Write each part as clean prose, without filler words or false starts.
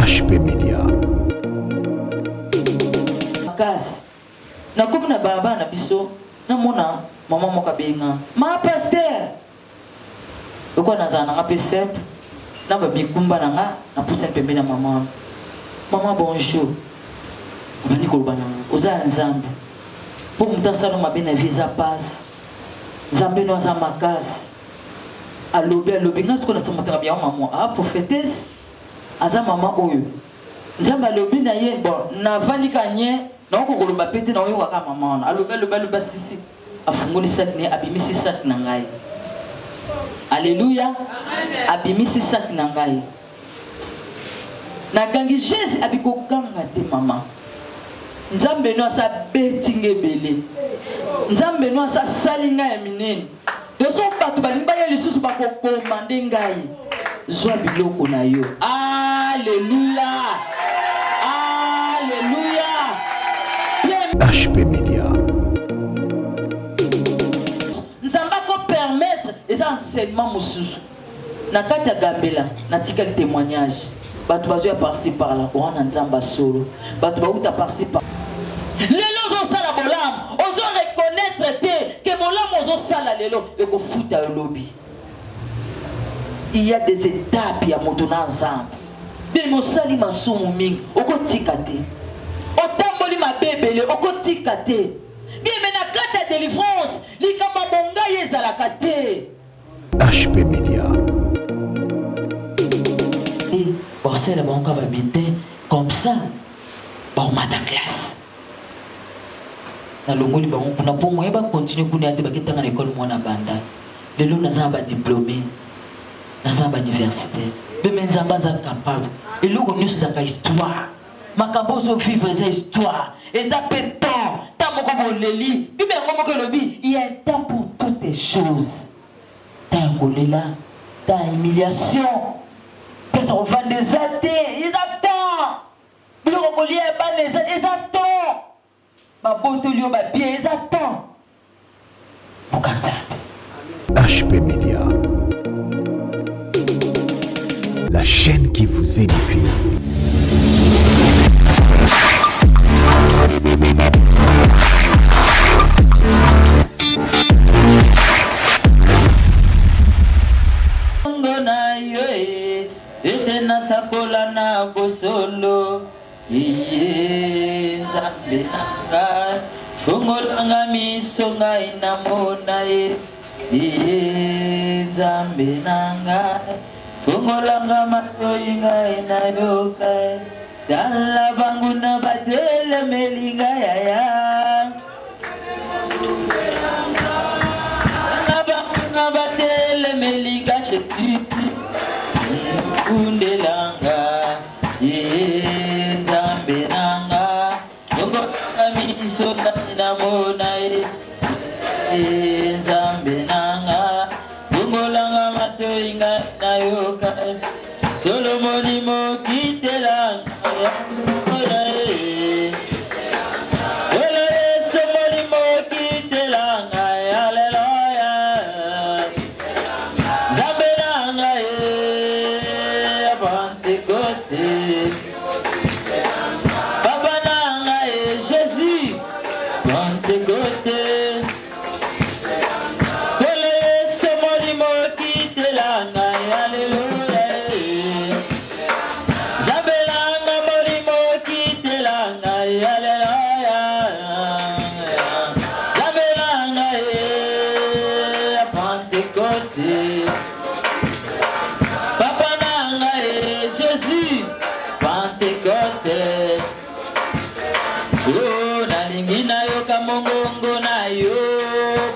HP Media. Makasi. Nakomi na balabala na biso, namona mama moko abenga ma pasteur. Lokola nazala na nga mpe simple na ba mikumba na nga, napusani pembeni ya mama wana. Mama bonjour. Abandi koloba na nga, oza ya Nzambe. Mpo moto asala mabe na vie eza pasi. Nzambe no aza makasi. Alobi alobi nga sikoyo nasamotaka biyango mama ah prophétesse aza mama oyo Nzambe alobi na ye bon navandi ka nye nakoki koloba pe te naoyoka kaka mama wana alobi alobi alobi asisi afungoli sac ne abimisi sac na ngai aleluya abimisi sac na ngai nagangi jesus abi koganga te mama nzambe no asa beti nga ebele nzambe no asa sali ngai ya minene doso bato balingi baya lisusu bakoboma nde ngai zwa biloko na yo aleluya aleluya HP Media. Nzambe ako permettre eza enseignement mosusu Na kati ya Gambela, natikali temoignage. Bato bazoya par-ci par-là, wana Nzambe solo. Bato bauta par-ci par lelo ozosala bolamu, ozo reconnaître te ke bolamu ozosala lelo ekofuta yo lobi. Il y a des étapes ya moto na Nzambe. Bien osali masumu mingi, okotika te. Otamboli mabe ebele, okotika te. Bien mais na kati ya delivrance, likambo ya bongai ezalaka te. HP Media. Bakosalela bango kaka ba bulletin comme ça bakomata classe. Nalongoli bango kuna mpo moye ba continuer kuna ya te baketanga na ekole mwana banda. Lelo naza na ba diplôme, naza na ba université. Mpe me Nzambe aza capable. Eloko nyonso ezalaka histoire. Makambo ozo vivre eza histoire. Eza mpe temps. Temps moko boleli. Bible yango moko elobi, il y a un temps pour toutes les choses. Temps ya kolela, temps ya humiliation. Place ya kovanda eza te, eza temps. Biloko kolia ya bana eza, eza temps. Babotoli yo ba bien eza temps. Luka Nzambe. HP Media. La chaîne qui vous édifie. Ete nasakola na bosolo Iye Nzambe na ngai, fongola nga miso ngai namona ye. Iye Nzambe na ngai, fongola nga matoi ngai nayoka ye. Tala banguna batelemeli ngai yaya. Tala banguna batelemeli nga Jesus, kundelanga. Ye Nzambe na nga, longola miso ngai namona ye. Ye Nzambe na nga, longola nga matoi ngai nayoka ye. Solomoni mokitela ngai namona ye. Nkolo Yesu molimo okitela ngai, Alleluia. Nzambe na ngai ya Pentecote, Papa na ngai Jesus Pentecote, Nkolo Yesu molimo okitela ngai, Alleluia. Nzambe na nga molimo okitela ngai, Alleluia. Nzambe na ngai ya Pentecote, Papa na ngai Jesus Pentecote. Oh, nalingi nayoka mongongo na yo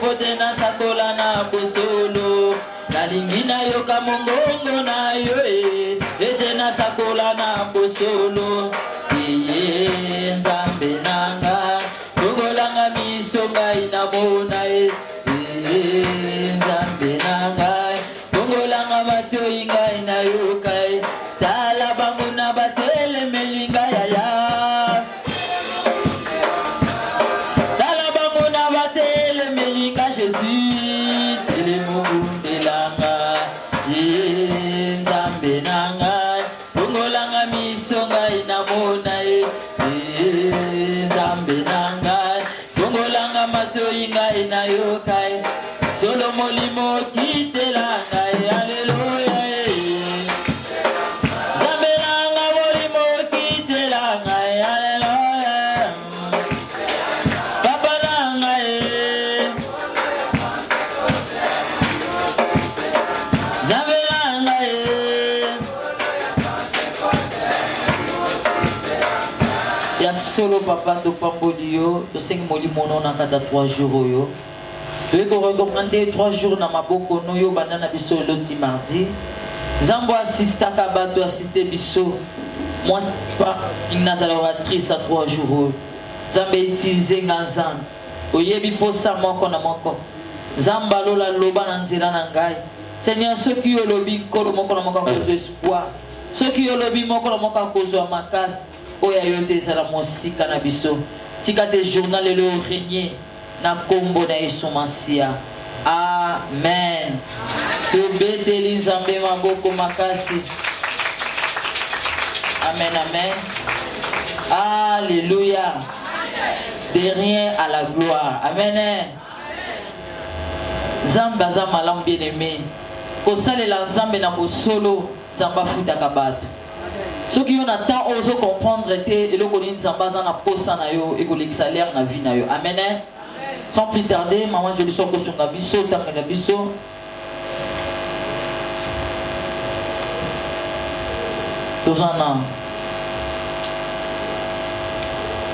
po te nasakola na bosolo. Nalingi nayoka mongongo na yo e, ete nasakola na bosolo. Eye Nzambe na nga, fongola nga miso ngai namona ye. Eye Nzambe na ngai, fongola nga matoi ngai nayoka ye. Tala banguna batelemeli ngai yaya. Tala banguna batelemeli nga Jesus, telemobundelanga ye Nzambe na ngai, fongola nga miso. miso ngai namona ye eh, Nzambe na ngai fongolanga matoi ngai nayoka ye solo molimo kitela ngai aleluya eh. Nzambe na nga molimo kitela ngai aleluya Papa na ngai eh. Nzambe na ngai eh. Ya solo papa topamboli yo tosengi molimo no na kati ya 3 jours oyo toyei korekomande 3 jours na maboko no yo banda na biso lelo ti mardi nzambe asistaka bato asiste biso moi pa nazala oratrice ya 3 jours oyo nzambe utilize nga nzambe oyebi posa moko na moko nzambe alola loba na nzela na ngai seigneur soki yo olobi nkolo moko na moko akozwa espoir soki yo olobi moko na moko akozwa makasi oyo ya yo te ezala mosika na biso tika te journal lelo régner na kombo na yesu masiya amen tobeteli nzambe maboko makasi amen amen alléluia de rien à la gloire amen nzambe aza malamu bien aimé kosalela nzambe na bosolo nzambe afutaka bato soki yo na temps oyo ozo comprendre te eloko nini nzambe aza na posa na yo ekolekisa lere na vie na yo amen sans plus tarder mama joliso akosunga biso otangela biso toza na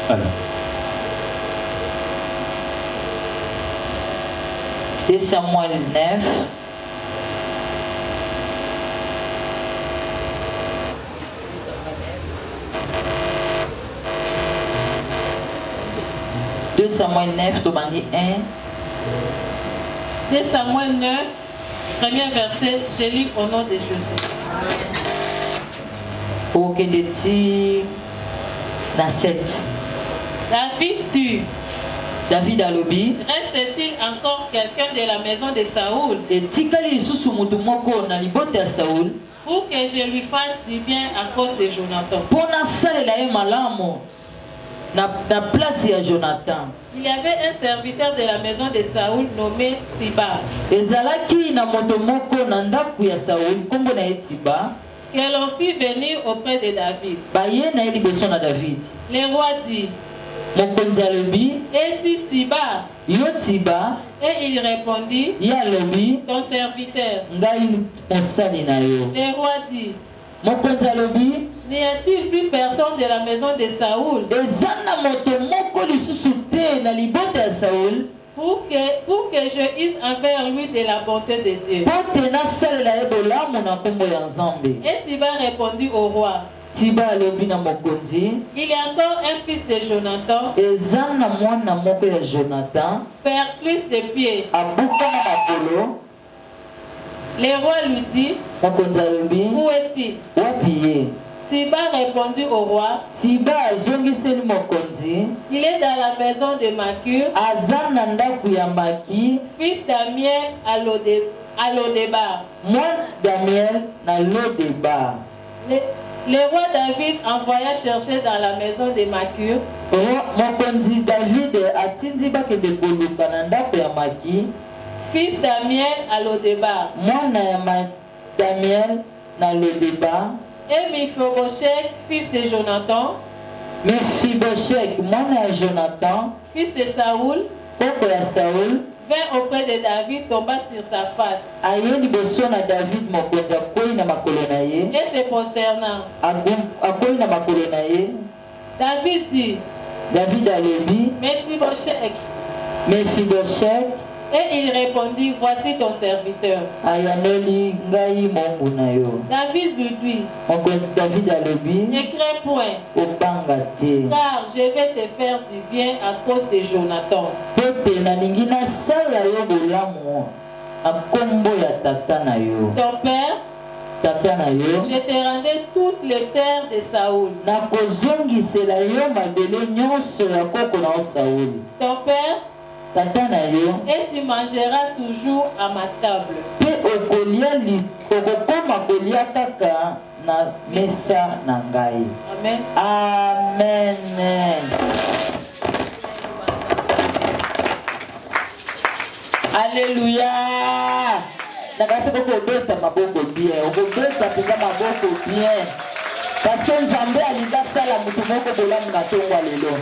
Alors. 2 Samuel 9 2 Samuel 9, tobandi 1. 2 Samuel 9, premier verset, je lis au nom de Jésus. Okende ti na 7. David dit, David alobi reste-t-il encore quelqu'un de la maison de Saoul etikali lisusu motu moko na libota ya Saul pour que je lui fasse du bien à cause de Jonathan? Mpo nasalela ye malamu na, na place ya Jonathan. Il y avait un serviteur de la maison de Saoul nommé Tiba. Ezalaki na moto moko na ndako ya Saul nkombo na ye Tiba. Que l'on fit venir auprès de David. Baye na ye liboso na David. Le roi dit, Mokonzi alobi, Es-tu Tiba? Yo Tiba? Et il répondit, Ye alobi, Ton serviteur. Ngai mosali na yo. Le roi dit, Mokonzi alobi, N'y a-t-il plus personne de la maison de Saoul eza na moto moko lisusu te na libota ya Saul pour que je use envers lui de la bonté de Dieu? Mpo te nasalela ye bolamu na nkombo ya Nzambe. Et Tiba répondit au roi, Tiba alobi na mokonzi, Il y a encore un fils de Jonathan, eza na mwana moko ya Jonathan, perclus de pieds. Abukana makolo. Le roi lui dit, Mokonzi alobi, Où est-il? Wapi ye? Tiba répondit au roi, Tiba azongiseli mokonzi, Il est dans la maison de Makir, aza na ndako ya Maki, fils d'Amiel à Lodebar. Mwana Damiel na Lodebar. Le roi David envoya chercher dans la maison de Makir Mokonzi David atindi bakende koluka na ndako ya Maki, fils d'Amiel à Lodebar. Mwana ya Damiel na Lodebar. Et Mephibosheth, fils de Jonathan, Mephibosheth mwana ya Jonathan, fils de Saoul, koko ya Saul, vint auprès de David, tomba sur sa face aye liboso na David mokonzi, akwei na makolo na ye, et se prosterna. Akwei na makolo na ye. David dit, David alobi, Mephibosheth. Mephibosheth. Et il répondit, Voici ton serviteur. Ayanoli, ngai mombu na yo. David lui dit, Mokonzi David alobi, Ne crains point, obanga te, car je vais te faire du bien à cause de Jonathan, po te nalingi nasala yo bolamu na nkombo ya tata na yo, ton père, tata na yo. Je te rendrai toutes les terres de Saoul, Nakozongisela yo mabele nyonso ya koko na yo Sauli, ton père, tata na yo, et tu mangeras toujours à ma table. Mpe okolia li- okokoma kolia kaka na mesa na ngai. Amen. Amen. Alléluia. Nakasi okobeta maboko bien, okobeta mpenza maboko bien. Parce que Nzambe alingi asala moto moko bolamu na ntongo ya lelo.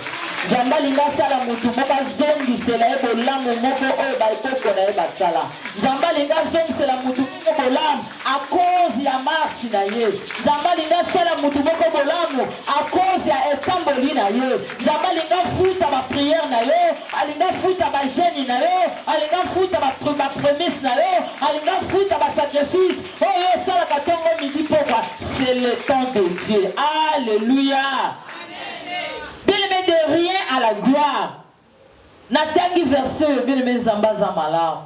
Nzambe alingi asala moto moko azongisela ye bolamu moko oyo bakoko na ye basala. Nzambe alingi azongisela moto moko bolamu à cause ya marche na ye. Nzambe alingi asala moto moko bolamu à cause ya etamboli na ye. Nzambe alingi afuta ba prière na yo, alingi afuta ba jeune na yo, alingi afuta ba ba premise na yo, alingi afuta ba sacrifice oyo osalaka tongo midi pokwa. C'est le temps de Dieu. Alléluia. Bien-aimé, de rien à la gloire. Natangi verset oyo bien aime Nzambe aza malamu.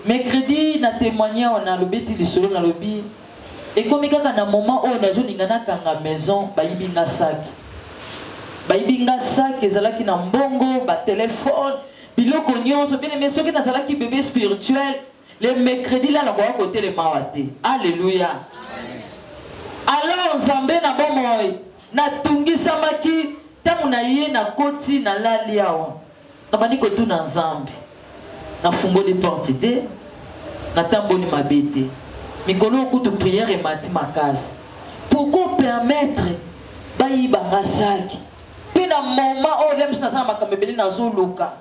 Mercredi na témoigner awa nalobeti lisolo nalobi ekomi kaka na moment oyo nazolinga nakanga maison bayibi nga sac. Bayibi nga sac ezalaki na mbongo, ba telefone, biloko nyonso bien aime soki nazalaki bebe spirituel le mercredi la nakoka kotelema awa te. Alléluia. Alors Nzambe na bomoi Natungisamaki ntango naye nakoti nalali awa nabandi kotuna Nzambe nafungoli porte te natamboli mabe te mikolo oyo kutu prière emati makasi pourquoi permettre bayiba nga saki mpe na moment oyo lem naza na makambo ebele nazoluka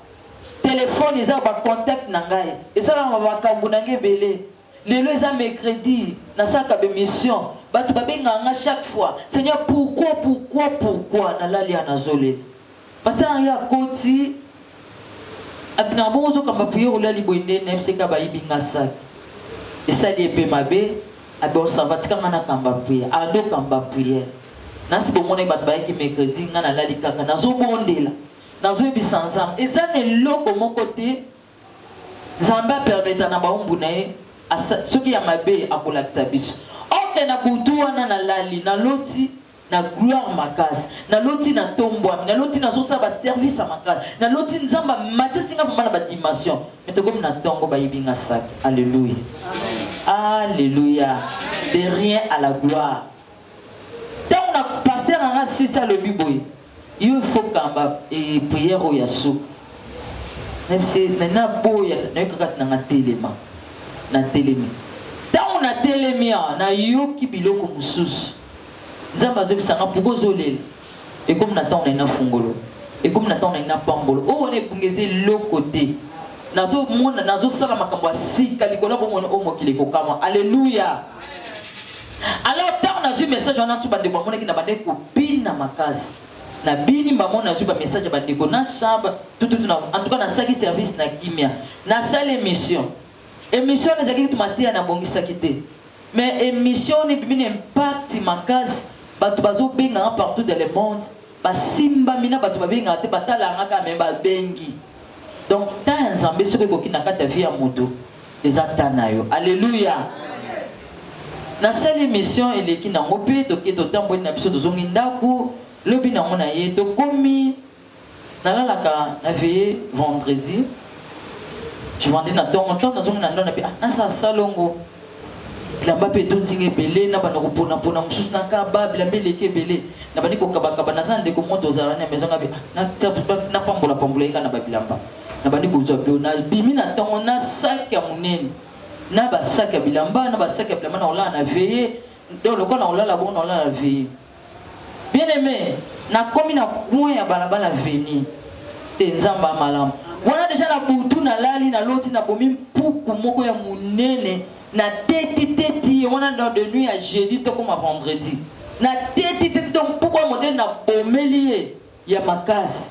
telefone eza ba contact na ngai esalaka makambo na ngai ebele Lelo eza mercredi nasalaka ba emission batu babengaka nga chaque fois seigneur pourquoi pourquoi pourquoi nalali ya nazolela pasteur yango akoti abinaka bongo ozokamba priere olali boye nde na fck bayibi nga sac esali ye mpe mabe abosava tika nga nakamba priere andokamba priere nasi bomonaki bato bayaki mercredi nga nalali kaka nazobondela nazoyebisa nzambe eza na eloko moko te Nzambe a permetta na baumbu na ye soki ya mabe akolakisa biso. Orte na butu wana nalali naloti na gloire makasi, naloti na tombwami, naloti nazosala ba service ya makasi, naloti Nzambe amatisi nga vraiment na ba dimension. Mais tokomi na tongo bayibi nga sac. Alléluia. Alléluia. De rien à la gloire. Tango na pasteur anga sisi alobi boye, yo il faut kamba e prière oyo ya suka. Nayebisi na boya nayoki kaka nanga telema. Na telemi. Tango na telemi awa nayoki biloko mosusu. Nzambe azobisa nga pourquoi ozolela? Ekomi na ntango na ye nafungolo. Ekomi na ntango na ye napambolo. Oyo wana ebunga eza eloko te. Nazomona nazosala makambo ya sika likolo ya bomoi oyo mokili ekokamwa. Alleluia. Alors ntango nazwi message wana ntu bandeko bamonaki na bandaki kobina makasi nabini bango nazwi bamessage ya bandeko na chambre tututu na en tout cas nasalaki service na kimia nasali émission émission wana ezalaki kutu mateya nabongisaki te mais émission wana ebimi na impact makasi bato bazobengaka partout dans le monde basimbami na bato babengaka te batalanga kaka me babengi donc temps ya nzambe soki ekoki na kati ya vie ya moto eza temps na yo alleluya nasali émission eleki nango mpe toke totamboli na biso tozongi ndako lobi nango na ye tokomi nalalaka na veille vendredi je vendredi na ntongo ntango nazongi na ndako na mpe ah, nasala salongo bilamba mpe etondi nga ebele na banda koponapona mosusu nakaba bilamba eleki ebele nabandi kokabakaba naza na ndeko moko tozala na maison ngabi ah, napambola pambola ye kaka na babilamba nabandi kozwa bilo nabimi na ntongo na saki ya monene na basaki ya bilamba na basaki ya bilamba na kolala na veye donc lokola na kolala bongo na kolala na veye bien aimé nakomi na coin ya balabala veni te nzambe ya malamu wana deja na butu nalali naloti nabomi mpuku moko ya monene na teti teti ye wana dans de nuit ya jeudi tokoma vendredi na teti teti donc mpuku ya modele nabomeli ye ya makasi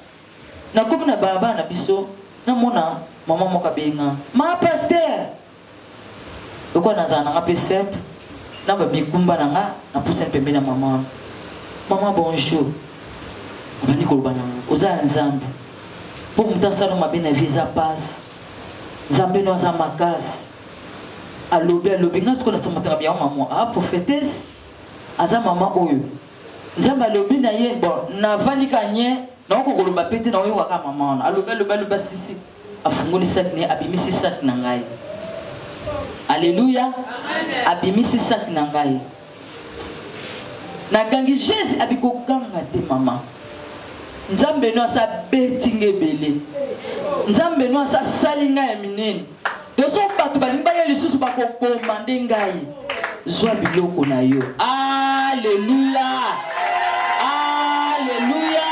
Nakomi na balabala na biso, namona mama moko abengi nga, ma pasteur. Lokola nazala na nga mpe simple, na ba mikumba na nga, napusani pembeni ya mama wana. Mama bonjour. Abandi koloba na nga, oza ya Nzambe. Mpo moto asala mabe na vie eza pasi. Nzambe no aza makasi. Alobi alobi nga sikoyo nasamataka biyango mama, ah prophetesse aza mama oyo. Nzambe alobi na ye bon navandi ka nye nakoki koloba pe te nakoyoka kaka mama wana alobi alobi alobi asisi afungoli sac na ye abimisi sac na ngai aleluya abimisi sac na ngai. Nagangi Jesus abi koganga te mama. Nzambe no asa beti nga ebele. Nzambe no asa sali nga ya minene. Doso bato balingi baya lisusu bakoboma nde ngai. Zwa biloko na yo. Alléluia. Alléluia.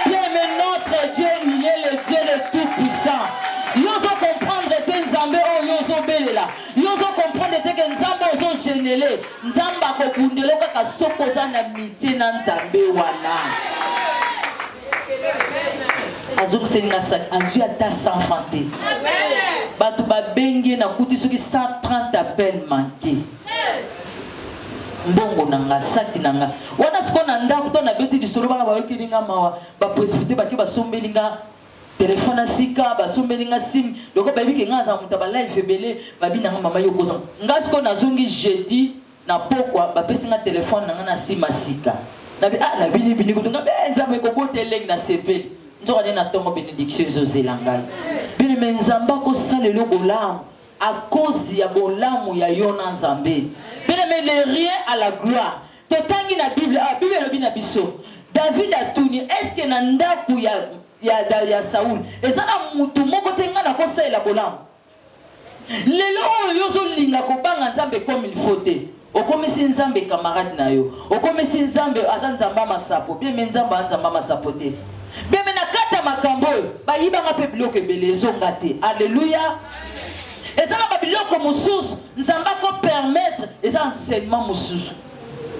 Bien-aimé, notre Dieu, il est le Dieu le Tout-Puissant. Yo ozo comprendre te Nzambe oyo yo ozobelela. Yo ozo comprendre te ke Nzambe ozo genele. Nzambe akobundela yo kaka soki oza na mitie na Nzambe wana. Azongiseli nga sac, azwi ata 100 francs te. Bato babengi ye nakuti soki 130 appel manque. Mbongo na nga, saki na nga. Wana sikoyo na ndako to nabeti lisolo bana bayokeli nga mawa, ba précipité bake basombeli nga Telephone ya sika basombeli nga sim lokola bayebi ke nga naza moto ya ba live ebele babi na nga mama yo okoza nga sikoyo nazongi jeudi na pokwa bapesi nga telephone na nga na sim ya sika nabi ah nabini bini kutu nga be nzambe ekobota elengi na sepeli nzoka nde na ntongo benediction ezozela ngai bene me nzambe akosala elo bolamu à cause ya bolamu ya yo na nzambe bene me le rien à la gloire Totangi na Bible awa, Bible elobi na biso, David atuni, est-ce que na ndaku ya, ya, ya Saul eza na mutu moko te ngai nakosalela bolamu? Lelo oyo yo ozolinga kobanga Nzambe comme il faut te. Okomisi Nzambe camarade na yo. Okomisi Nzambe aza Nzambe ya masapo. Bien mais Nzambe aza Nzambe ya masapo te. Bien mais na kati ya makambo oyo bayibanga mpe biloko ebele ezonga te. Alléluia. Eza na ba biloko mosusu Nzambe ako permettre eza enseignement mosusu.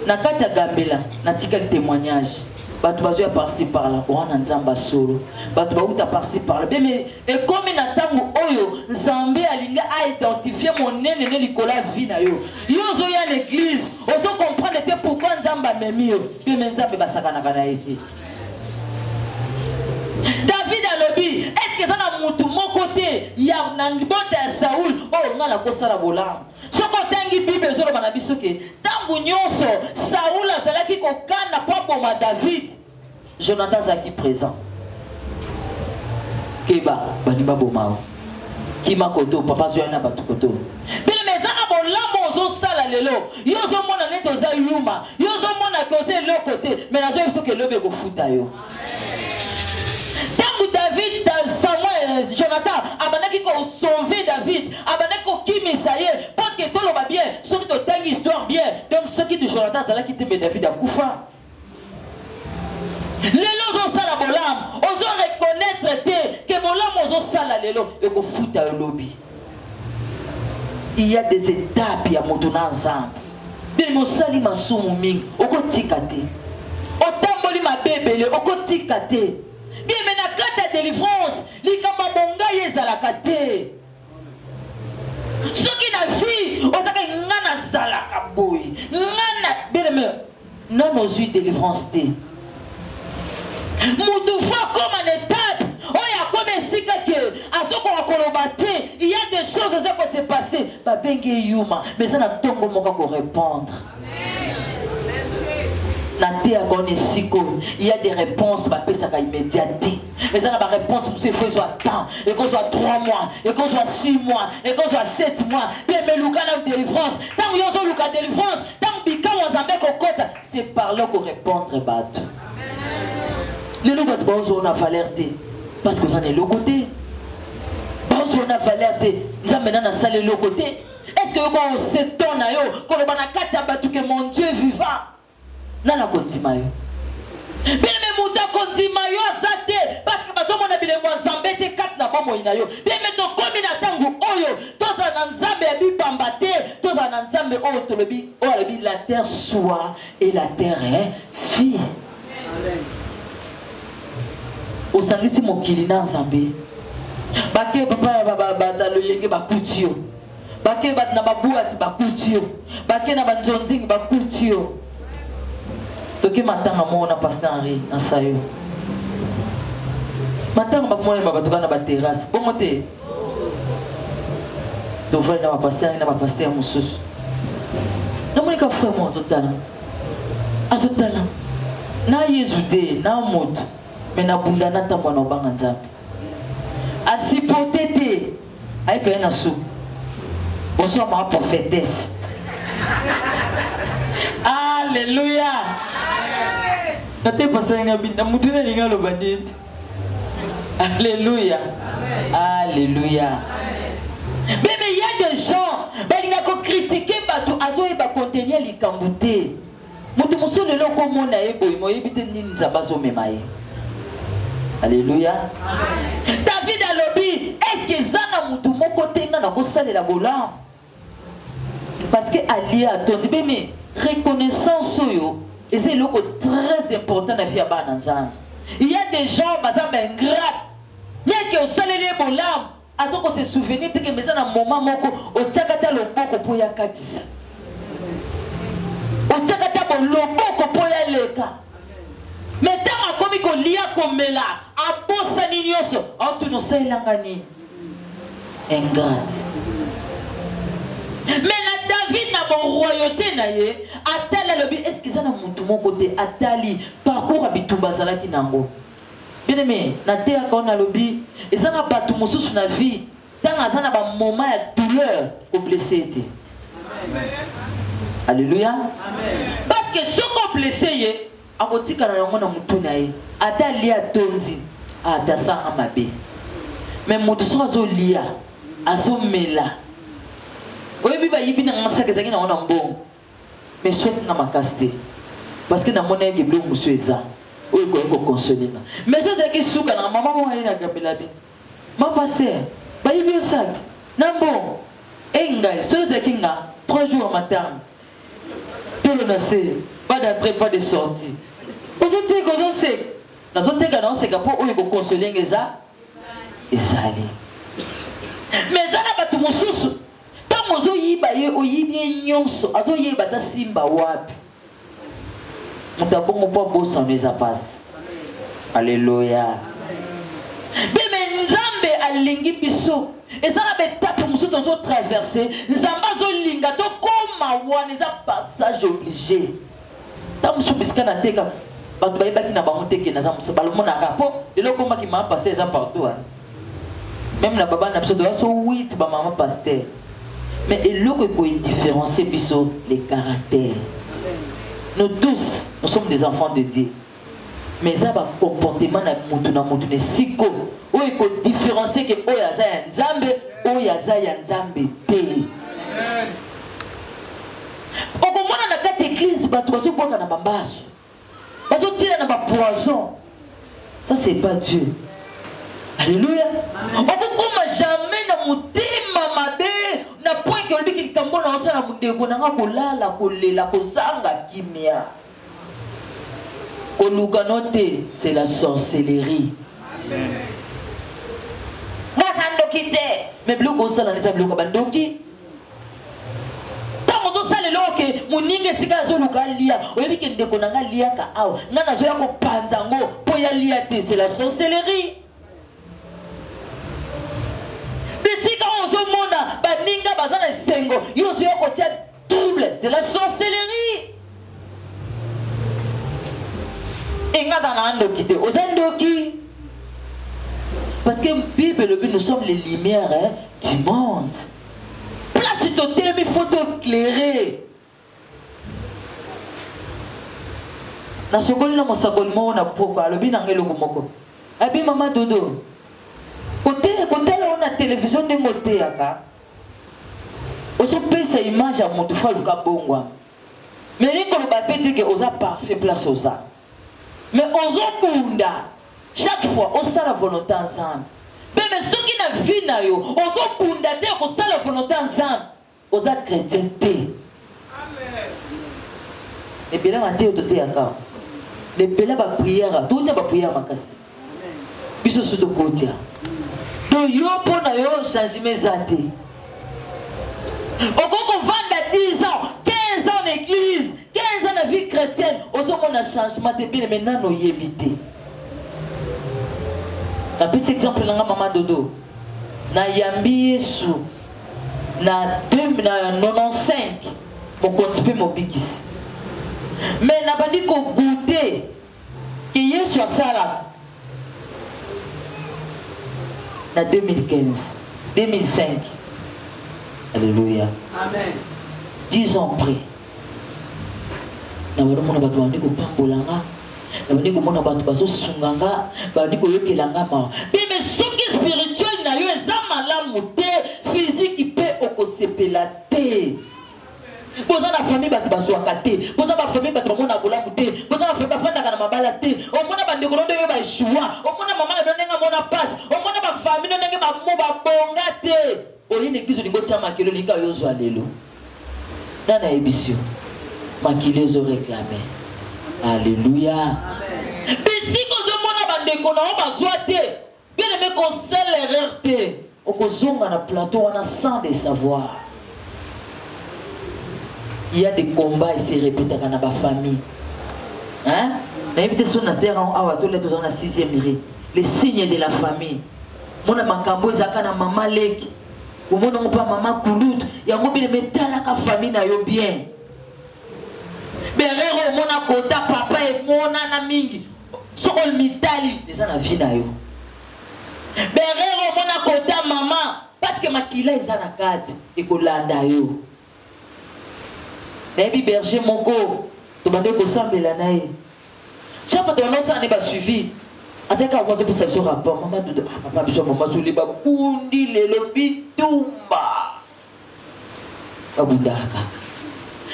Na kati ya Gambela natikali témoignage. Bato bazoya par-ci par-là, wana Nzambe asolo. Bato bauta par-ci par-là. Bien mais ekomi na ntango oyo Nzambe alingi a identifier monene ne likolo ya vie na yo. Yo ozoya na église, ozo comprendre te pourquoi Nzambe amemi yo. Bien mais Nzambe basakanaka na ye te. David alobi, est-ce que eza na mutu moko te ya na libota ya Saul oyo ngai nakosala bolamu? Soki otangi Bible ezoloba na biso ke ntango nyonso Saul azalaki kokana mpo aboma David, Jonathan azalaki présent. Keba, balingi baboma yo. Kima koto, papa azoya na bato koto. Bele eza na bolamu ozosala lelo. Yo ozomona neti oza yuma, yo ozomona ke oza eloko te, mais nazoyebi soki elobi ekofuta yo. Ntango David, Samuel, Jonathan abandaki kosauve David, abandaki kokimisa ye mpo ke toloba bien, soki totangi histoire bien, donc soki Jonathan azalaki te, mais David akufa. Lelo ozosala bolamu, ozo reconnaître te ke bolamu ozosala lelo ekofuta yo lobi. Il y a des étapes ya moto na Nzambe. Bien osali masumu mingi, okotika te. Otamboli mabe ebele, okotika te. Bien mais na kati ya délivrance, likambo ya bongai ezalaka te. Soki na vie ozaka nga nazalaka boye, nga na bien aimé nano ozwi délivrance te. Mutu fo akoma na étape oyo akoma esika ke azokoka koloba te, il y a des choses eza ko se passer, babengi ye yuma, mais eza na ntongo moko akorépondre. Nateyaka wana esika oyo il y a des réponses bapesaka immédiat te. Eza na ba réponse mosusu il faut ezwa temps, ekozwa 3 mois, ekozwa 6 mois, ekozwa 7 mois. Mpe meluka na délivrance. Ntango yo ozoluka délivrance, ntango bikamwa Nzambe ekokota, c'est par là ko répondre bato. Lelo bato baozwa na valeur te parce que oza na eloko te, baozwa na valeur te. Nzambe nani asala eloko te? Est-ce que yoko oseton na yo koloba na kati ya bato ke mon Dieu vivant, nani akondima yo? Bien-aimé, moto akondima yo aza te parce que bazomona bilembo ya Nzambe te kati na bomoi na yo. Bien-aimé, tokomi na ntango oyo tozala na Nzambe ya bibamba te, tozala na Nzambe oyo tolobi, oyo alobi la terre soit et la terre est fille. Osangisi mokili na Nzambe. Bake papa ya ba loyenge bakuti yo. Bake bato na babuati bakuti yo. Bake na banzonzingi bakuti yo. Toke matanga moko na Pasteur Henri na Sayo. Matanga bakomoyemba bato kaka na baterrasse. Bongo te. Tovandi na bapasteur na bapasteur mosusu. Namoni ka frère moko azotala. Azotala. Na Yezu te, na moto. Mais nabunda natambwa na obanga Nzambe. Asipote te. Aye pene na suku. Bonsoir ma prophétesse. Alleluia. Nate pasanga binda mutu na linga loba nini? Alléluia. Alléluia. Bebe, il y a des gens balinga ko critiquer bato azoyeba contenir likambo te. Moto mosusu lelo okomona ye boye moyebi te nini Nzambe azomema ye. Alléluia. David alobi, est-ce que eza na moto moko te nga nakosalela bolamu? Parce que alie atondi beme reconnaissance oyo eza eloko très important na vie ya bana Nzambe. Il y a des gens baza ba ingrat. Bien que osaleli ye bolamu, azo ko se souvenir te que eza na moment moko otiaka ata loboko mpo ya katisa. Otiaka ata boloboko mpo ya leka. Mais ntango akomi kolia komela abosani nyonso, aotuna osalelanga nini? Ingrate. Mais na David na bo royauté na ye atali alobi est-ce que eza na mutu moko te atali parcours ya bitumba azalaki nango. Bien aimé, na teyaka wana alobi eza na bato mosusu na vie ntango aza na ba moment ya douleur ko blesser ye te. Alléluia. Parce que soki o blesser ye Akotikala na yango na mutu na ye ata alie atondi ata asanga mabe mais moto soki azolia azomela oyebi bayibi na nga saka ezalaki nango na mbongo mais soki nga makasi te parce que namona yeke biloko mosusu eza oyo ekoki kokonsole nga mais so ezalaki suka na mama moko aye na gambela bi ma pasteur bayibi yo saki na mbongo e ngai soki ezalaki nga 3 jours ya matanga Tolo na se, pas d'entrée, pas de sortie. Ozoteka, ozoseka. Nazoteka na oseka mpo oyo ekokonsole nga eza ezali. Mais eza na bato mosusu ntango ozoyiba ye oyibi ye nyonso azoyeba ata simba wapi. Moto abongo mpo abosano eza mpasi. Aleluya. Bebe Nzambe alingi biso. Eza na betape mosusu tozo traverse. Nzambe azolinga tokoma wana, eza passage obligé. Ntango mosusu bisika natekaka bato bayebaki na bango te ke naza mosusu, balomonaka mpo lelo okomaki mama pasteur eza partout wana. Meme na baba na biso toza so 8 ba mama pasteur. Mais eloko ekoyi différencier biso les caractères. Nous tous, nous sommes des enfants de Dieu. Mais eza ba comportement na mutu na mutu na esiko oyo eko différencier ke oyo aza ya Nzambe, oyo aza ya Nzambe te. Okomona na kati eglise bato bazobwaka na bambasu, bazotila na ba poison. Ça c'est pas Dieu. Alléluia. Okokoma jamais na motema mabe na point ke olobiki likambo na osala mondeko na nga kolala kolela kozanga kimia. Koluka no te, c'est la sorcellerie. Nga za ndoki te. Mais biloko osala eza biloko ba ndoki. Ntango ozosala eloko ke moninga esika azoluka alia, oyebi ke ndeko na nga aliaka awa, nga nazoya kopanza yango mpo ya lia te, c'est la sorcellerie. Bisika oyo ozomona baninga baza na esengo, yo ozoya kotia trouble, c'est la sorcellerie. Enga aza na ndoki te, oza ndoki. Parce que Bible elobi nous sommes les lumières hein, du monde. Place totelemi faut éclairer. Nasokoli na mosakoli moko na pokwa alobi na ngai eloko moko. Abi mama Dodo, kotala yo na television ndenge oteyaka, ozopesa image ya moto fo aluka bongwa. Mais elingi koloba pe te ke oza parfait place oza. Mais ozobunda chaque fois osala volonté ya Nzambe. Bebe soki na vie na yo ozobunda te kosala volonté ya Nzambe, oza chrétien te. Ebele mateyo toteyaka ebele ba prière, tokotia ba prière makasi. Biso su tokotia. To yo mpo na yo changement eza te. Okoki kovanda 10 ans, 15 ans na église, 15 ans na vie chrétienne, ozomona changement te bien aimé nano oyebi te. Napesi exemple na nga mama Dodo. Nayambi Yesu na 95 mokonzi mpe mobikisi. Mais nabandi ko goûter ke Yesu asalaka na 2015, 2005. Alléluia. Amen. 10 ans après. Nabandi komona bato babandi kopambola nga, nabandi komona bato bazosunga nga, babandi koyokela nga mawa. Bebe, soki spirituel na yo eza malamu te, physique mpe okosepela te. Boza na famille bato bazwaka te, boza ba famille bato bamona bolamu te, boza na famille bafandaka na mabala te. Omona bandeko no ndenge ba echoua, omona mama na bino ndenge amona pasi, omona ba famille no ndenge bamo babonga te. Oye na eglise olingi otya makili, olingi kaka yo ozwa lelo. Nani ayebisi yo? Makili ezo reclamer. Alléluia. Bisika ozomona bandeko na yo bazwa te, bien aimé, kosala erreur te, okozonga na plateau wana sans de savoir. Il y a des combats et se répétaka na ba famille. Hein? Nayebi te so na terre awa tole toza na 6e rue. Les signes de la famille. Mona makambo ezalaka na mama leki. Omona ngo pa mama kulutu. Yango bile metalaka famille na yo bien. Berero omona kota papa emonana mingi. Soko mitali eza na vie na yo. Berero omona kota mama parce que makila eza na kati ekolanda yo. Nayebi berger moko tobandaki kosambela na ye. Chaque fois tobanda kosala ne ba suivi azalaki kaka azopesa biso rapport mama dodo ah, papa biso mama zoli babundi lelo bitumba babundaka kaka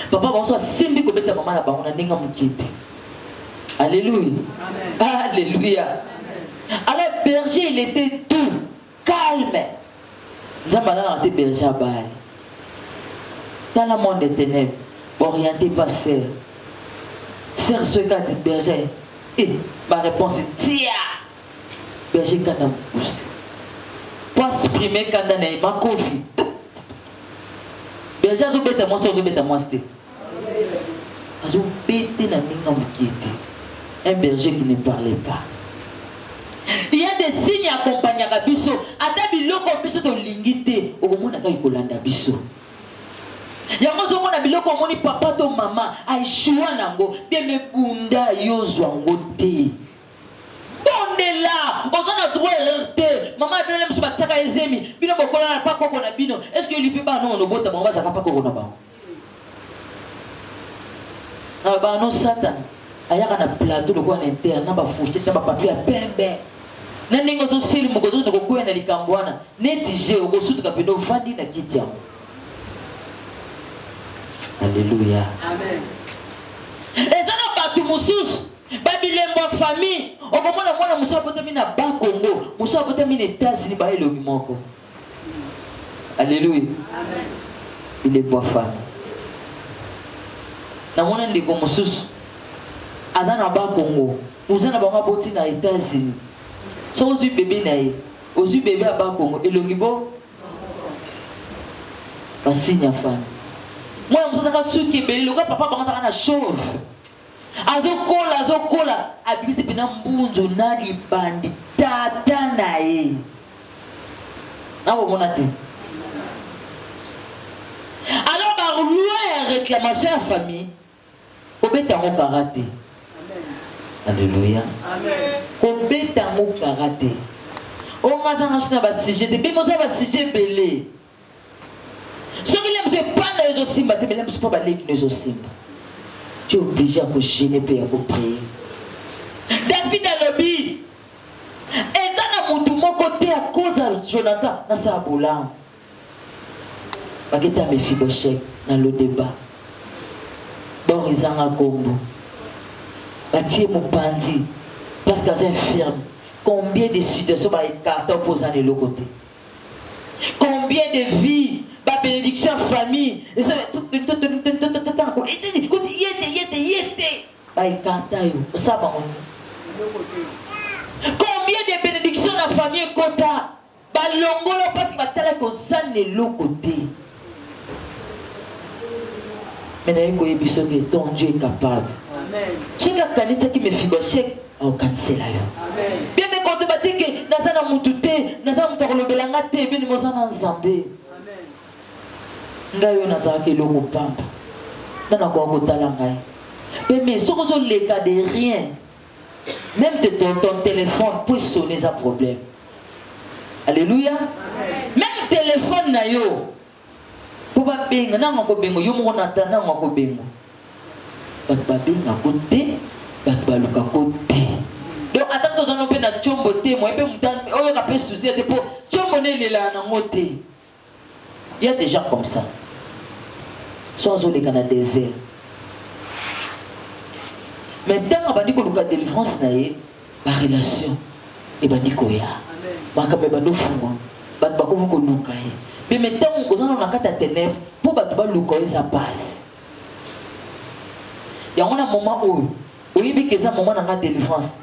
papa bango so asimbi kobeta mama na bango na ndenge moke te. Alléluia. Alléluia. Alors berger il était tout calme. Nzambe alalaka te berger abali. Tala monde des ténèbres, orienté par sœur. Sœur soki kaka berger, eh, ba réponse tia. Berger kanda mokuse. Po exprimer kanda na ye makofi. Berger azobeta mwasi azobeta mwasi te. Azobete na ndenge ya moke te. Un berger qui ne parlait pas. Il y a des signes accompagnaka biso ata biloko biso tolingi te okomona kaka kolanda biso yango ozomona biloko omoni papa to mama aeshua nango bien mebunda yozwa ngo te bondela oza na droit erreur te mama ya bino na biso batiaka ye zemi bino bokolala pa koko na bino est ce que yoli mpe bana nono bota bango bazalaka pa koko na bango na bano satana ayaka na plateau lokola na inter na bafourchette na bapapier ya pembe na ndenge ozoselimuka ozokende kokwea na likambo wana neti je okosutuka mpena ofandi na kiti yango. Alleluya. Eza na bato mosusu babilembo ya famille, okomona mwana mosusu abotami na Bakongo, mosusu abotami na Etats-Unis, ba elongi moko. Alleluya. Bilembo ya famille. Namona ndeko mosusu aza na Bakongo, oza na bango aboti na Etats-Unis. Soki ozwi bebe na ye, ozwi bebe ya Bakongo, elongi bo basigne ya famille. Mwana mosusu azalaka suki ebele lokola papa bango azalaka na chauve, azokola azokola, abimisi mpena mbunzu na libandi tata na ye nakomona te. Alors ba loi ya réclamation ya famille kobeta yango kara te. Alléluia. Kobeta yango kara te. Oyo nga azanga so na basujet te, bino oza basujet ebele. Soki le mosu epanda yo ezosimba te, mais le mosu mpo baleki no ezosimba. Tu es obligé ya kogene mpe ya koprier. David alobi eza na motu moko te ya koza Jonathan nasala bolamu. Baketa Mephibosheth na Lodeba. Bor ezanga kombo. Batie mopanzi parce que aza infirme. Combien de situations ba écarta mpo oza na eloko te. Combien de vies ba bénédiction ya famille eza yete yete yete ba écarta yo osala bango nini? Combien de bénédictions na famille ekota balongolo parce que batalaki oza na eloko te. Mais naye koyebi soki ton Dieu est capable. Soki akanisaki Mephibosheth akokanisela yo. Bien mais quand bate ke naza na mutu te, naza mutu akolobela nga te, bien oza na Nzambe. Ngai oyo nazalaka eloko pamba. Nga nakoka kotala ngai. Pe mais soki ozoleka de rien, même te ton, ton téléphone po esonne eza problème. Alléluia. Même téléphone na yo po babenga nanga kobenga yo moko na ta nanga kobenga. Bato babengako te, bato balukako te. Donc ata toza no mpe na tshombo te, moye mpe moto oyoka mpe souci te mpo tshombo ne elelaka nango te. Il y a des gens comme ça. So azoleka na désert. Mais ntango abandi koluka délivrance na ye, ba relation ebandi koya. Makambo ebandi ofungwama. Bato bakomi koluka ye. Mais mais ntango oza nano na kati ya ténèbres, mpo bato baluka yo eza pasi. Yango na moment oyo oyebi ke eza moment na nga délivrance.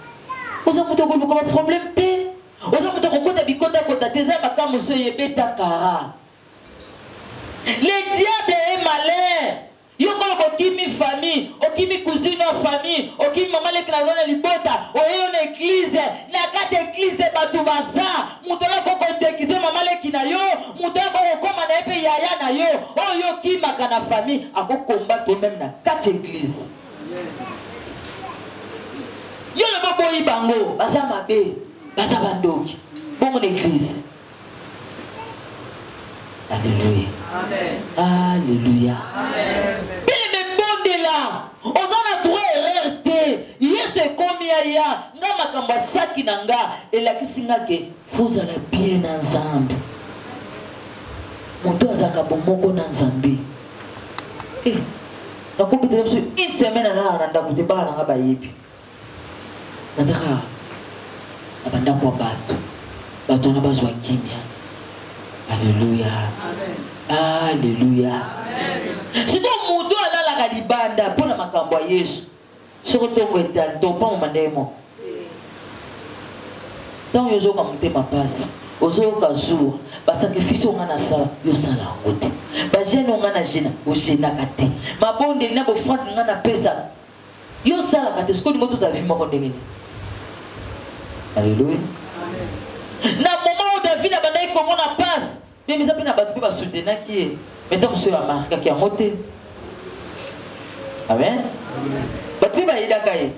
Oza moto akoluka ba problème te. Oza moto akokota bikota kota te eza makambo so ebeta kara. Le diable est malin. Yo koloba okimi famille, okimi cousine ya famille, okimi mama leki na na libota, oye yo na eglise, na kati ya eglise bato baza, moto wana akoki kodegize mama leki na yo, moto wana akoki kokoma na ye mpe yaya na yo, oyo yo okimaka na famille, akokomba to meme na kati ya eglise. Yo loba boyi bango, baza mabe, baza bandoki. Bongo na eglise. Alléluia. Amen. Alléluia. Amen. Bien bondela. Oza na droit erreur te. Yesu ekomi aya nga makambo asaki na nga elakisi nga ke fozala bien na Nzambe. Moto azalaka bomoko na Nzambe. Eh, nakobetela biso une semaine alalaka na ndako te bana na nga bayebi nazaka na bandako ya bato bato wana bazwa kimia aleluya aleluya sikoyo moto alalaka libanda mpo na makambo ya yesu soko ntongo etali topamoma ndenge moko ntango yo ozoyoka motema mpasi ozoyoka zuwa basakrifisi oyo ngai nasala yo osala yango te bagene oyo ngai na gena ogenaka te mabondeli na bofrande ngai napesa yo osalaka te sikoyo olingo tozala vi moko ndenge nini aleluya na moment oyo david abandaki komona mpasi meme eza mpe na bato mpe basutenaki ye me ntango mosusu amarkaki yango te amen bato mpe bayedaka ye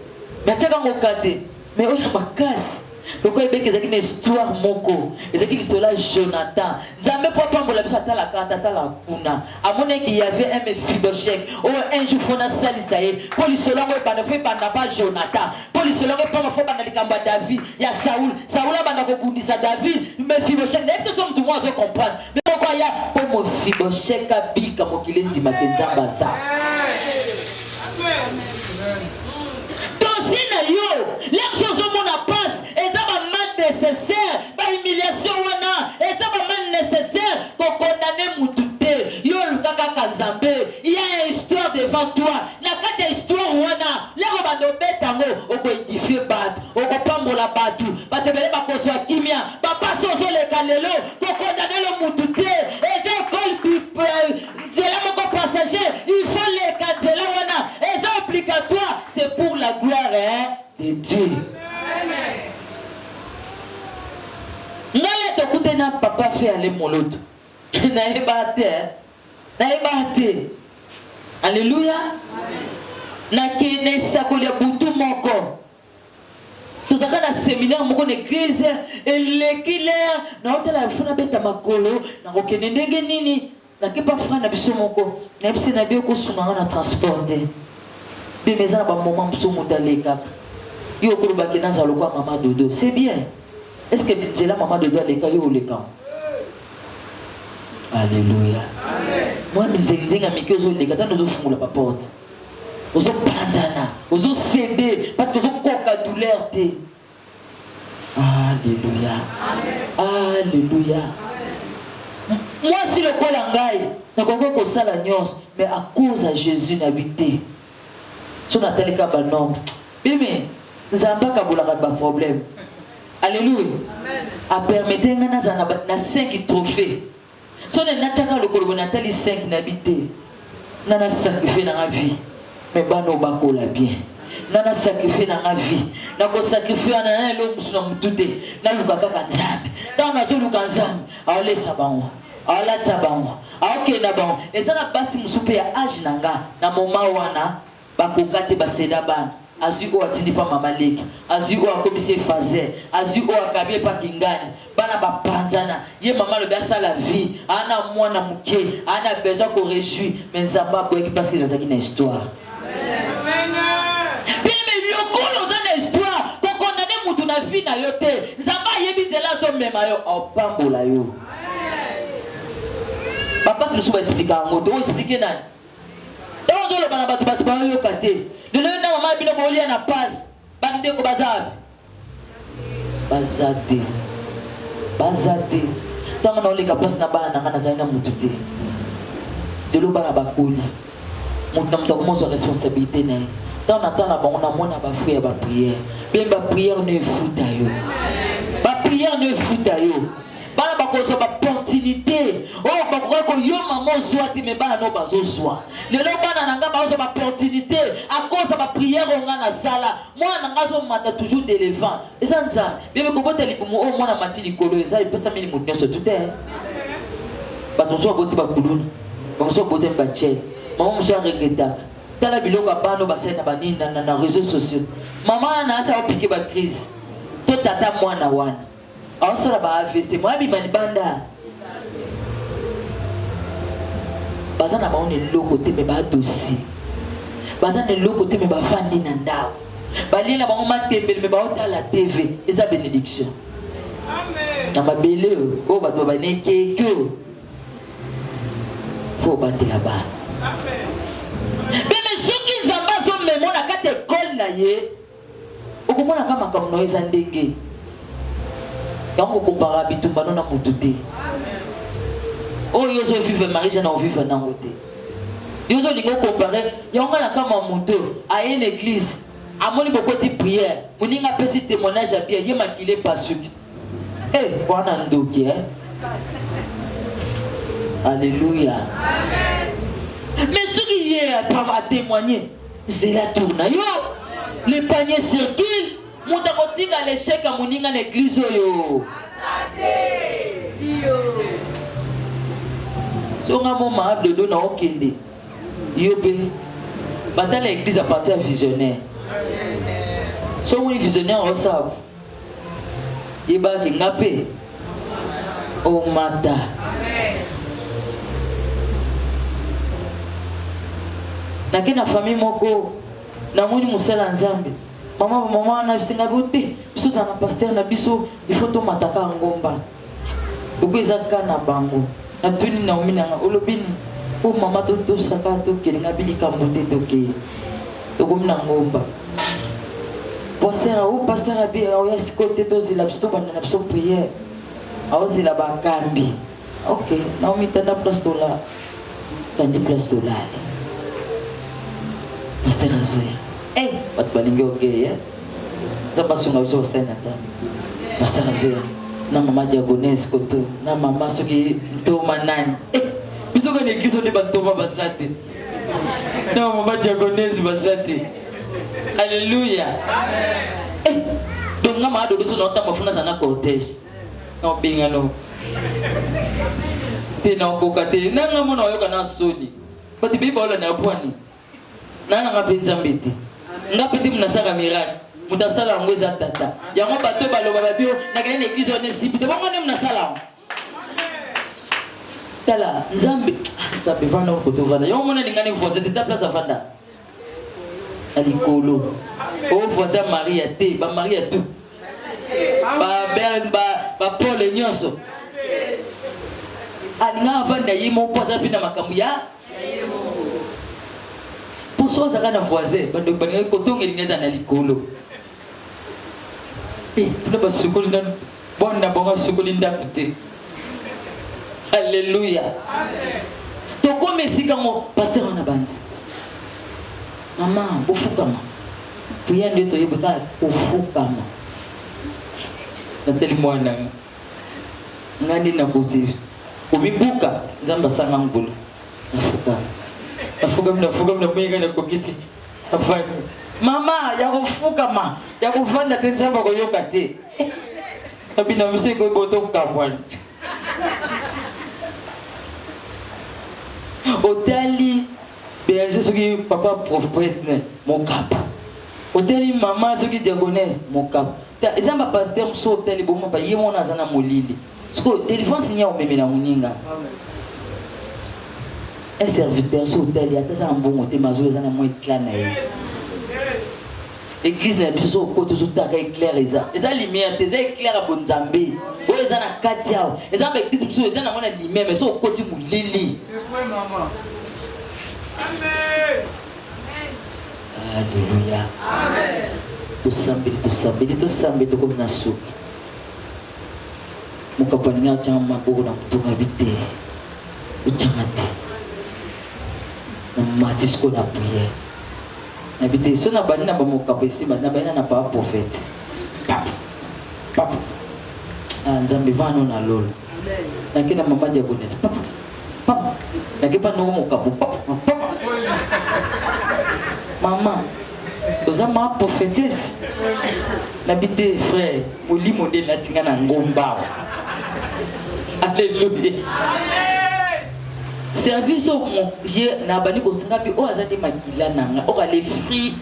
me atiaka yango ka te me oyo ya makasi lokola ebeki ezalaki na histoire moko ezalaki lisolo ya jonathan nzambe mpo apambola biso atalaka ata atala kuna amonaki y avait un mephibosheth oyo un jour fo nasalisa ye mpo lisolo yango ebanda fo ebanda pa jonathan mpo lisolo yango epamba fo banda likambo ya david ya saul saul abanda kobundisa david mephibosheth nayebi te so motu moko azo comprendre me moko aya mpo mephibosheth abika mokili endima te nzambe aza dossier na yo lelo ozomona pasi eza ba mal nécessaire ba humiliation wana eza ba mal nécessaire kokondane mutu te yo oluka kaka nzambe il y a une histoire devant toi na kati ya histoire wana lero banda obeta yango okoedifie bato okopambola bato bato ebele bakozwa kimia bapasi ozoleka lelo kokondane lo mutu te eza ekole euh, nzela moko passager il faut leka nzela wana eza obligatoire c'est pour la gloire hein? de Dieu. Ngai le tokute na papa fe ale moloto. Nayeba te. Nayeba te. Alléluia. Nakende esakoli ya butu moko. tozalaka na seminaire moko na eglise eleki lere naotala fo nabeta makolo nakokende ndenge nini Nakepa frère na biso moko nayebisi na bio kosunga nga na transport te bima eza na ba moment mosusu moto alekaka yo okoloba ke nazala lokola mama dodo c'est bien est ce que nzela mama dodo aleka yo oleka alleluya mwa minzenginzengi ya mike ozoleka tano ozofungola baporte ozopanzana ozocede parce que ozokoka douleur te Alléluia. Alléluia. Mwasi lokola ngai nakoki kosala nyonso mais à cause ya Jésus nayebi te. So natali ka ba nombre. Bimi Nzambe akabolaka ba problème. Alléluia. A permettre ngai nazala na 5 trophées. So na natiaka lokolo boye natali 5 nayebi te. Nga na sacrifier na nga vie. Mais bana oyo bakola bien. Nga na sacrifier na nga vie. Nako sacrifier wana na eloko mosusu na mutu te. Naluka kaka Nzambe. Ntango nazoluka Nzambe, aolesa bango. Aolata bango. Aokenda bango. Eza na basi mosusu mpe ya age na nga na moment wana Bakoka te baseda bana. Azui oyo atindi pa mama leki, azui oyo akomisi ye fazer, azui oyo akabi ye pa kingani. Bana bapanzana. Ye mama alobi asala vie, aa na mwana moke, aa na besoin ko rejouir, mais Nzambe aboyaki parce que nazalaki na histoire. Bien-aimé, lokola oza na histoire, kokondane mutu na vie na yo te. Nzambe ayebi nzela azomema yo, apambola yo. Bapasi mosusu baexplika yango te, oexplike nani? Ntango ozoloba na bato, bato bayoka te. Lelo yo na mama bino bolia na pasi, bandeko baza wapi? Baza te, baza te. Ntango naoleka mpasi na bana na ngai, nazali na motu te. Lelo bana bakoli, moto na moto akomozwa responsabilité na ye. Ntango natala bango, namona bafruit ya bapriere. Bien, bapriere no efuta yo, bapriere no efuta yo. Bana bakozwa baopportunité oyo bakokaki koyo mama ozwa te, me bana no bazozwa lelo. Bana na ngai bazozwa baopportunité à cause ya bapriere oyo ngai nasala. Mwana na ngai azomata toujours de levant, eza Nzambe. Bebe kobota libumu oyo mwana mati likolo eza epesameli moto nyonso tu te. Bato mosusu baboti bakuluna, bamosusu babotami bachele, mama mosusu aregretaka. Tala biloko ya bana oyo basali na banini na réseaux sociaux. Mama wana asi aopike bacrise to tata mwana wana aosala ba AVC, moya bima libanda. Baza na bango na eloko te, me badosi baza na eloko te, me bafandi na ndako, balie na bango matembele, me baotala TV. Eza bénédiction na mabele oyo oyo bato babanekeki oyo fo obatela bana. Beme soki Nzambe azomemo na kati ekole na ye, okomonaka makambo na yo eza ndenge yango. Kokompara bitumba no na motu te. Oyo ozovivre, Marie Jeanne, ovivre nango te. Yo ozolinga okompare yango. Nga na kama moto aye na église, amoni bokoti prière, moninga apesi témoignage ya bien, ye makili epasuki. Eh, wana ndoki eh? Alléluia. Mais soki ye atémoigné, zela tour na yo. Le panier circule. Moto akotika l'échec ya moninga na église oyo. Songa moma dodo na okende yo mpe batala église à partir ya visionnaire. So omoni visionnaire osala, yebaki nga mpe omata. Nake na famille moko, namoni mosala ya Nzambe. Mama, mama wana bisenga bo te, biso ozala na pasteur na biso, il faut tomataka ngomba loko eza ka na bango. Natuni Naomi nanga, olobi nini? O mama, totosaka, tokende. Nga bi likambo te, tokeye. Tokomi na ngomba, pasteur o pasteur abi aoya sikoyo te, tozela biso, tobanda na biso prière, aozela bakambi. Ok, Naomi, tanda place tola, tandi place tolala. Pasteur azoya. Eh, bato balingi okeye. Nzambe asunga biso basali na Nzambe. Pasteur azoya na mama diagonese koto na mama soki ntoma nani. Eh, biso kaka na eglise nde bantoma baza te, na mama diagonese baza te. Alleluya. Eh, donc nga maa dodo so na otamba funa aza na cortège na obengano te, na okoka te. Nanga mona oyoka na soni, bato beyi baolanda ya pwani na nanga mpe Nzambe te. Nga mpe te munasaka miracle, moto asala yango eza tata. Yango bato baloba babio nakende na eglise wana esimbi te, bongo nde munasala yango. Tala Nzambe, Nzambe vanda koto vanda. Yango mona lingani voisin te, ta place avanda na likolo. O voisin Maria te, ba Maria tout, ba ba Paul nyonso alinga avanda ye moko, aza mpe na makambo ya poso. Ozalaka na voisin, bandeko balingaki kotonga, elingi eza na likolo. Mpona basukoli nanu bwana na bango, asukoli ndako te. Alleluya. Tokomi esika ngo, pasteur wana bandi: mama, bofukama, toya nde toyebi kaka kofukama. Natali mwana nga nde nakozi komibuka. Nzambe asanga ngulu, nafukama, nafukami, nafukami, namoni ngai nakoki te. Nafandi. Mama ya kofukama, ya kovanda te, Nzambe akoyoka te. Abina biso ekoki botokabwani. Otali berger soki papa prophète ne mokapo, otali mama soki diagonese mokapo, eza bapasteur mosusu. Otali bongo baye mona aza na molili. Sikoyo délivrance nini ya omemela moninga? Un serviteur so otali, ata aza na mbongo te, mazo eza na mwa éclat na ye. Eglise na biso soki okoti ozotaka eclair eza eza lumière te, eza eclair ya bonzambe oyo eza na kati awa. Eza na baeglise mosusu eza nango na lumière, mais soki okoti molili. Alléluia. Tosambeli, tosambeli, tosambeli, tokomi na suka. Mokapo alingi atyanga maboko na motu ngabi te, otyanga te. Namati sikoyo na prière. Nabi te, so nabandi na bamokapo esimba, nabandi na na papa prophète. Papa, papa. Ah, Nzambe vano na lolo. Nake na mama diagonese. Papa, papa. Nake pa noko mokapo. Papa, papa. Mama, oza ma prophétesse. Nabi te frère, molimo nde elati nga na ngomba. Alléluia. Service oyo ye nabandi kosenga bi oyo aza nde makila na nga oyo le fruit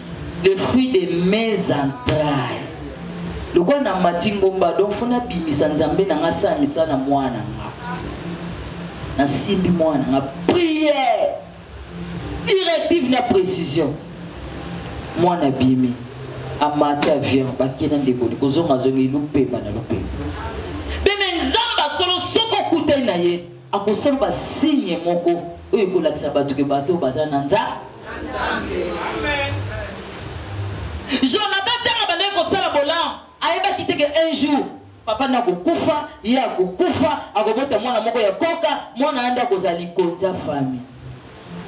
le fruit de mes entrailles lokola namati ngomba donc fo nabimisa nzambe na nga asala misala na mwana nga nasimbi mwana nga prière directive na précision mwana abimi amati avion bakenda ndeko kozonga azongi lupemba na lupemba beme nzambe asolo soki okutani na ye Akosala ba signe moko oyo ekolakisa bato ke bato baza na nza Jonathan ntango abandaki kosala bolamu ayebaki te ke un jour papa nde akokufa, ye akokufa, akobota mwana moko ya koka, mwana wana nde akozala likonzi ya famille.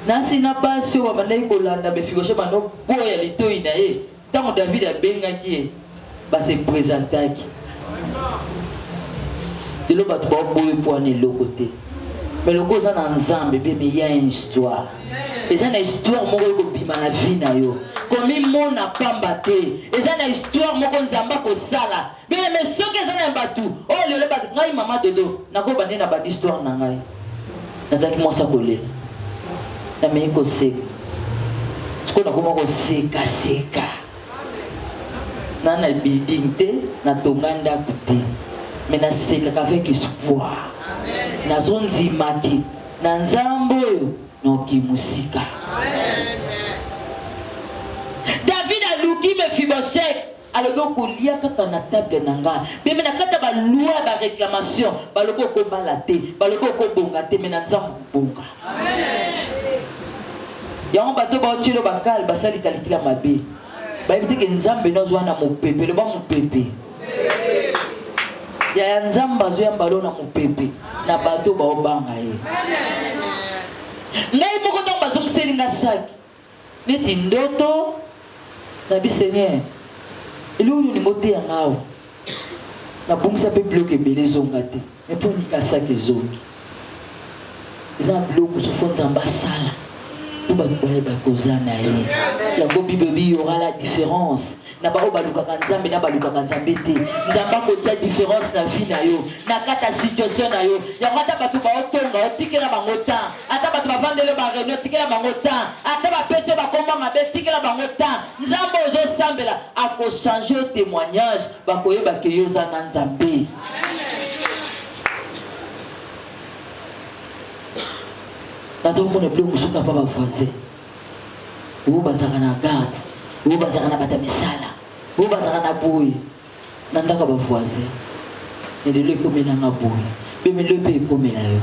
Nasi na basi oyo babandaki kolanda Mefiboshe banda oboya litoi na ye Ntango David abengaki ye, ba se presentaki. Lelo bato baoboyi mpo wana eloko te. Mais lokola oza na Nzambe, bien mais il y a une histoire. Eza na histoire moko ekobima na vie na yo. Komimona pamba te. Eza na histoire moko Nzambe akosala. Bien mais soki eza na bato oyo lelo ngai mama Dodo nakoyeba nde na bandi histoire na ngai. Nazalaki mwasi ya kolela. Namei koseka. Sikoyo nakoma kosekaseka. Na na building te, natonga ndako te. Mais nasekaka avec espoir. Nazondimaki na Nzambe oyo noki mosika. David aluki Mephibosheth Alobi okolia kaka na table na nga. Meme na kati ya ba loi ya ba reclamation balobi okobala te, balobi okobonga te, mais na Nzambe okobonga. Yango bato baotielo bakale basali kalikila mabe. Bayebi te ke Nzambe no azwa na mopepe, loba mopepe. Yaya Nzambe azoyamba lo na mopepe na bato baobanga ye. Ngai moko ntango bazongiseli nga saki Neti ndoto na bi seigneur eloko nini olingi oteya nga awa nabungisa mpe biloko ebele ezonga te me mpo nika saki ezongi eza na biloko mosusu fo nzambe asala mpo bato bayeba koza na ye yango bible ebi yora la différence na baoyo balukaka nzambe na balukaka nzambe te nzambe akotia différence na vie na yo na kati ya situation na yo yango ata bato baotonga otikela bango temps ata bato bavandeli yo bareunion tikela bango temps ata bapesi yo bakomba mabe tikela bango temps nzambe ozosambela akochange yo témoignage bakoyeba ke yo oza na nzambe nazomona biloko mosusu kapa bavoisin oyo bazalaka na garde oyo bazalaka na bato ya misala oyo bazalaka na boye na ndako ya bavoisin lelo ekomelanga boye mpe melo mpe ekomela yo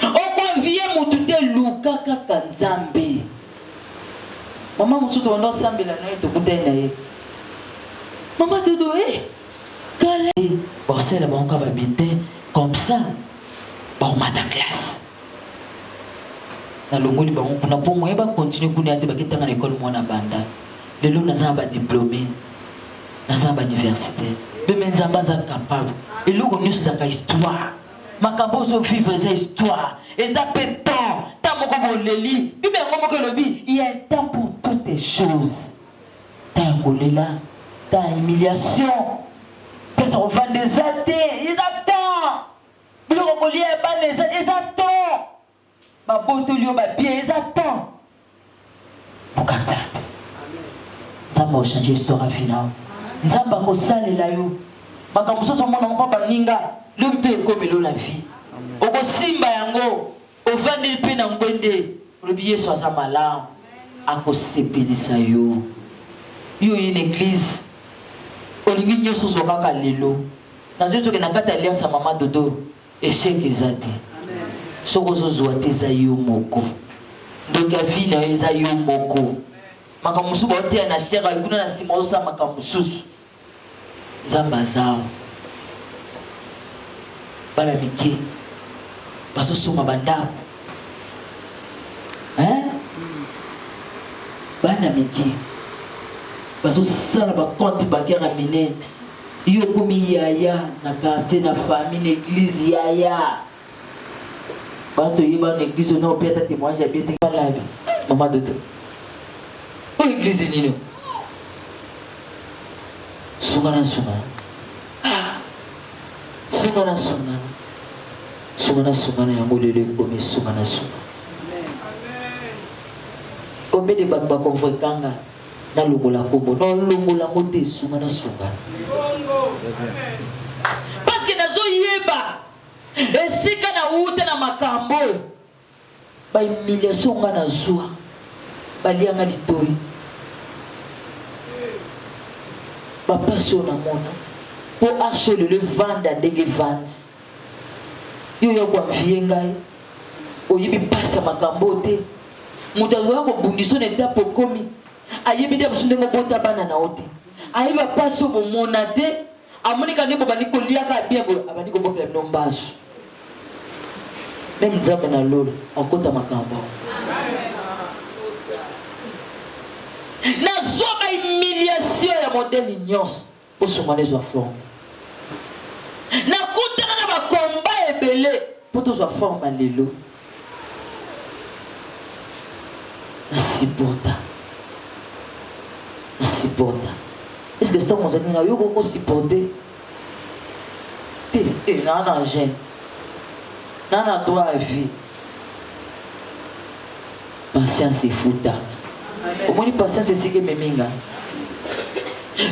okoenvie motu te luka kaka nzambe mama mosusu tobanda osambela na ye tokutani na ye mama dodo e kala bakosalela bango kaka babite comme ça bakomata classe nalongoli bango kuna mpo moye bakontinue kuna ya te baketanga na ekole mwana banda lelo naza na badiplome naza na bauniversité mpe me nzambe aza capable eloko nyonso ezalaka histoire makambo ozovivre eza histoire eza mpe temps ntango moko boleli bible yango moko elobi il y a un temps pour toutes les choses temps ya kolela temps ya humiliation mpesa kovanda eza te eza temps biloko kolia ya bana eza eza temps babotoli yo babie eza temps luka nzambe nzambe akochange histoire ya vie na yo nzambe akosalela yo makambo mosusu omona mpo baninga lobi mpe ekomelo na vie okosimba yango ovandeli mpe na ngwende olobi yesu aza malamu akosepelisa yo. Yo oye na eglise olingi nyonso ozwa kaka lelo. Nazoki toke na kati ya alliance ya mama Dodo echec eza te. Soki ozozwa te eza yo moko. Ndoki ya vie na yo eza yo moko. Makambo mosusu baoteya na chair kuna na nsima ozosala makambo mosusu. Nzambe aza awa. Bana mike bazosomba bandako hein? Bana mike bazosala bacompte bancaire ya minene. Yo okomi yaya na quartier, na famille, na église, yaya. Bato yeba na église ono ope ata témoignage ya bien te balabi. Mama Dodo. Oyo église nini? Sunga na sunga. Ah. Sunga na sunga. Sunga na sunga na yango lelo ekomi sunga na sunga. Combien de bato bakonvekanga nalongola kombo nalongola yango te sunga na sunga. Parce que nazoyeba esika nawuta na makambo oyo ba humiliation nga nazwa balia nga litoyi bapasi oyo namona mpo arche oyo lelo evanda ndenge evandi yo oya koanvie ngai oyebi mpasi ya makambo oyo te moto azoya kobundisa na etape okomi ayebi nde mosusu ndenge obota bana na yo te ayebi bapasi oyo bomona te Amoni kaka nde bobandi kolia kaka bien boye, abandi kobokela bino mbasu. Meme Nzambe na lola akota makambo awa. Nazwa ba humiliation ya modèle nyonso mpo songana ezwa forme. Nakutana na ba combat ebele mpo tozwa forme ya lelo. Na supporta. Na supporta. Est-ce que ntango ozali nga yo okoki kosupporte te? Eh, naa na jeune, naa na droit à vie. Patience efutaka. Omoni patience esika ememi nga.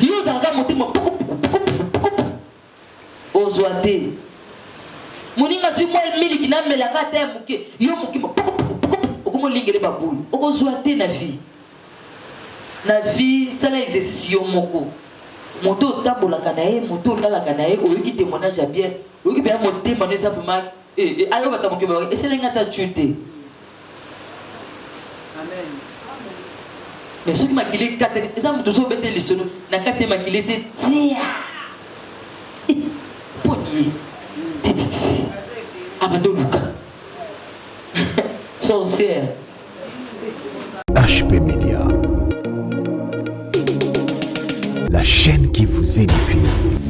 Yo ozalaka motema pukupukupukupuku, ozwa te. Moninga azwi mwa miliki namelaka ata ya moke, yo mokima pukupukupuku, okomolingele babulu, okozwa te na vie. Na vie sala exercice yo moko. Moto otambolaka na ye, moto olalaka na ye, oyoki témoignage ya bien, oyoki mpenza motema no eza vraiment eh, eh, ayo bato moke bayoki esali nga ata tu te. Mais soki makili ekatani, eza moto ozo obete lisolo na kati ya makili ete tia mponi ye tititi abandi oluka sorcière. HP Media. La chaîne qui vous édifie.